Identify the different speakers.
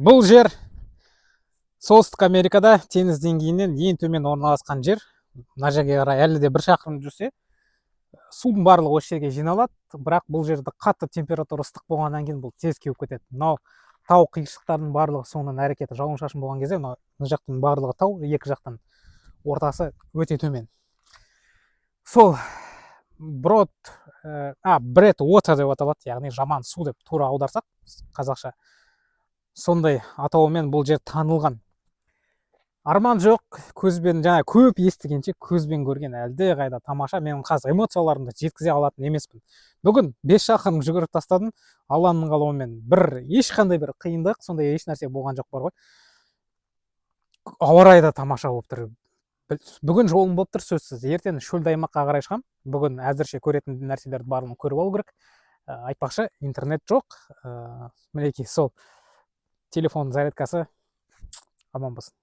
Speaker 1: Бұл жер Солтүстік Америкада теңіз деңгейінен ең төмен орналасқан жер. Мына жерге қарай әлі де 1 шақырым жүрсе, судың барлығы осы жерге жиналады. Бірақ бұл жерде қатты температура, ыстық болғаннан кейін бұл тез кеуіп кетеді. Мынау тау қиыршықтарының барлығы соның әрекеті. Жауын шашын болған кезде мынау мына жақтың барлығы тау, екі жақтан, ортасы өте төмен. Сол брод а Bad Water деп аталады, яғни жаман су деп тура аударсақ қазақша, сондай атауымен бұл жер танылған. Арман жоқ, көзбен жаңа көп естігенше, көзбен көрген әлде қайда тамаша. Мен қазір эмоцияларымды жеткізе алатын емеспін. Бүгін 5 шақырым жүгіріп тастадым Алланың қалауымен. Бір ешқандай бір қиындық, сондай еш нәрсе болған жоқ бар ғой. Ауа райы да тамаша болып тұр. Бүгін жолым болып тұр сөзсіз. Ертең шөлді аймаққа қарай шығамын. Бүгін әзірше көретін нәрселерді барлығын көріп алу керек. Айтпақшы, интернет жоқ. Мінекей, сол телефон зарядкасы аман болсын.